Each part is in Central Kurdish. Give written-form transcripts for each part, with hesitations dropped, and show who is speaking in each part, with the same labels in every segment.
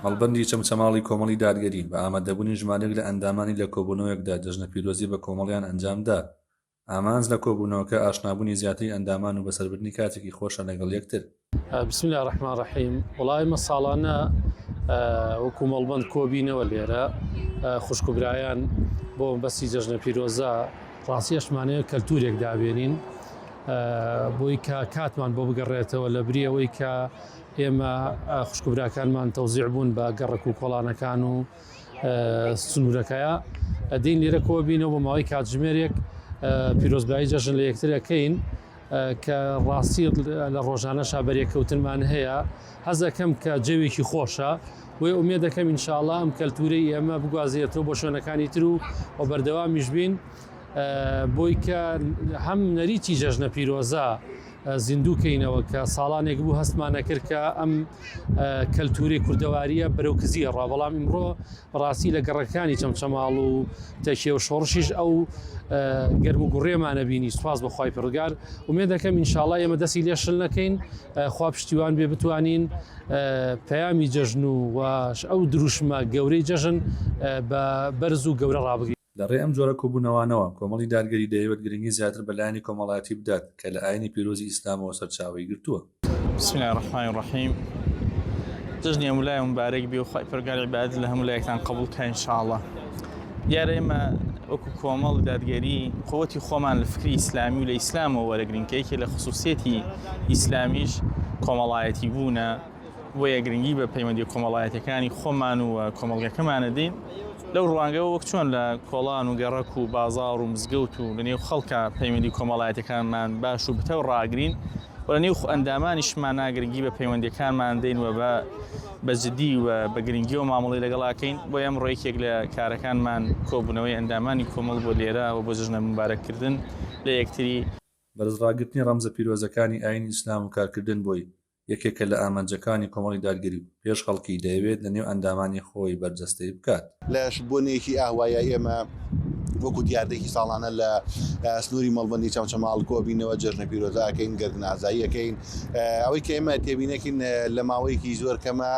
Speaker 1: مەڵبەندی چەمچەماڵی کۆمەڵی دادگەری، بە ئامادەبوونی ژمارەیەک لە ئەندامانی لە کۆبوونەوەیەکدا جەژنە پیرۆزی بە کۆمەڵیان ئەنجامدا. ئامانج لە کۆبوونەوەکە ئاشنابوونی زیاتری ئەندامان و بەسەربردنی کاتێکی خۆشە لەگەڵ یەکتر.
Speaker 2: بسم اللە الرحمن الرحیم وەڵا ئێمە ساڵانە وەکو مەڵبەند کۆبینەوە لێرە خوشک و برایان بۆ بەسی جەژنە پیرۆزە ڕاستی ئەشمانەیە کەلتورێک دابێنین بۆی کە کاتمان بۆ بگەڕێتەوە لە بری ئەوەی کە ئێمە خوشک و براکانمان تەوزیع بوون بە گەڕەک و کۆڵانەکان و سنوورەکەیە دین لێرە کۆبینەوە بۆ ماوەی کاتژمێرێک پیرۆزبایی جەژن لە یەکترەکەین کە ڕاستی لە ڕۆژانەشا بەرێککەوتنمان هەیە حەزەکەم کە جەوێکی خۆشە بۆیە ئومێد دەکەم ان شاء اللە ئەم کەلتورەی ئێمە بگوازرێتەوە بۆ شوێنەکانی تر و و بەردەوامیش بین بۆی کە هەم نەریتی جەژنە پیرۆزە زیندوو کەینەوە کە ساڵانێک بوو هەستمان نەکرد کە ئەم کەلتوری کوردەواریە بەرەو کزیە ڕا بەڵام ئیمڕۆ ڕاستی لە گەڕەکانی چەمچەماڵ و تەکیە و شۆڕشیش ئەو گەرم و گوڕێمانە بینی سوپاس بە خوای پەروەردگار ئومێد دەکەم ئینشاڵا ئێمە دەستی لێ شل نەکەین خوا پشتیوان بێ بتوانین پەیامی جەژن و ئەو دروشمە گەورەی جەژن بە بەرز و گەورە ڕابگرین.
Speaker 1: لە ڕێی ئەم جۆرە کۆبوونەوانەوە، کۆمەڵی دادگەری دەیەوێت گرنگی زیاتر بە لایەنی کۆمەڵایەتی بدات کە لە ئایینی پیرۆزی ئیسلامەوە سەرچاوەی گرتووە.
Speaker 3: بسم اللە الرحمن الرحیم جەژنی هەموو لایە مبارەک بێ و خوای پەروەردگار عیبادەت لە هەموو لایەکتان قبوڵ کا ان شاء اللە دیارە ئێمە وەکو کۆمەڵ دادگەری قوتی خۆمان لە فکری ئیسلامی و لە ئیسلامەوە وەرەگرین کە یەکێ لە خصوصیەتی ئیسلامیش کۆمەڵایەتی بوونە بۆیە گرنگی بە پەیوەندیە کۆمەڵایەتیەکانی خۆمان و کۆمەڵگەکەمان ئەدەین لەو ڕوانگەوە وەک چۆن لە کۆڵان و گەڕەک و بازاڕ و مزگەوت و لە نێو خەڵکا پەیوەندی کۆمەڵایەتیەکانمان باش و بتەو ڕاگرین و لە نێو ئەندامانیشمانا گرنگی بە پەیوەندیەکانمان دەین و بە بە جدی و بە گرنگیەوە مامەڵەی لەگەڵاکەین بۆیە ئەمڕۆ یەکێک لە کارەکانمان کۆبوونەوەی ئەندامانی کۆمەڵ بۆ لێرە و بۆ جەژنە مبارەککردن لە یەکتری.
Speaker 1: بەرزڕاگرتنی ڕەمزە پیرۆزەکانی ئایینی ئیسلام و کارکردن بۆی، یەکێکە لە ئامانجەکانی کۆمەڵی دادگەری و پێش خەڵکی دەیەوێت لە نێو ئەندامانی خۆی بەرجەستەی بکات.
Speaker 4: لە بۆنەیەکی ئاوایە ئێمە وەکو دیاردەیەکی ساڵانە لە سنووری مەڵبەندی چەمچەماڵ کۆبینەوە جەژنە پیرۆزە ئەکەین گردن ئازایی ئەکەین ئەوەی کە ئێمە تێبینەکەین لە ماوەیەکی زۆر کەمە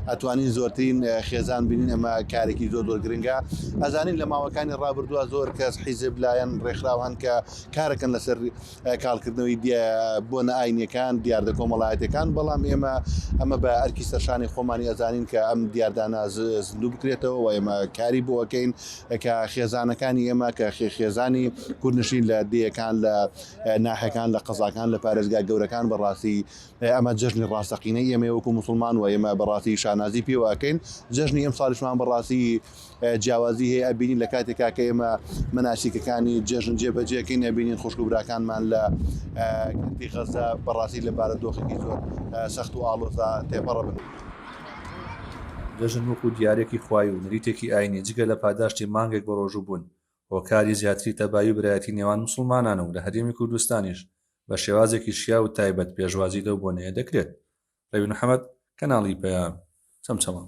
Speaker 4: ئەتوانین زۆرترین خێزان بینین ئەمە کارێکی زۆر زۆر گرنگە ئەزانین لە ماوەکانی ڕابردووە زۆر کەس حیزب لایەن ڕێکخراو هەن کە کارەکەن لەسەر کاڵکردنەوەی بۆنە ئاینیەکان، دیاردە کۆمەڵایەتیەکان، بەڵام ئێمە ئەمە بە ئەرکی سەرشانی خۆمانی ئەزانین کە ئەم دیاردانە زیندوو بکرێتەوە و ئێمە کاری بۆ ئەکەین کە خێزانەکانی ئێمە کە خێزانی کوردنشین لە دێیەکان لە ناحیەکان لە قەزاکان لە پارێزگا گەورەکان بەڕاستی ئەمە جەژنی ڕاستەقینەی ئێمەیە وەکو موسڵمان و ئێمە بەڕاستی شانازی پێوە ئەکەین جەژنی ئەمساڵیشمان بەڕاستی جیاوازی هەیە ئەبینین لە کاتێکا کە ئێمە مەناسیکەکانی جەژن جێبەجێکەین ئەبینین خوشک و براکانمان لە کەرتی غەزە بەڕاستی لە بارودۆخێکی زۆر سەخت و ئاڵۆزا تێپەڕبن.
Speaker 1: جەژن وەکو دیاریەکی خوایی و نەریتێکی ئاینی جگە لە پاداشتی مانگێک بەڕۆژوو بوون هۆکاری زیاتری تەبایی و برایەتی نێوان موسڵمانانە و لە هەرێمی کوردستانیش بە شێوازێکی شیاو و تایبەت پێشوازی لەو بۆنەیە دەکرێت. ڕێبین محەمەد، کەناڵی پەیام، چەمچەماڵ.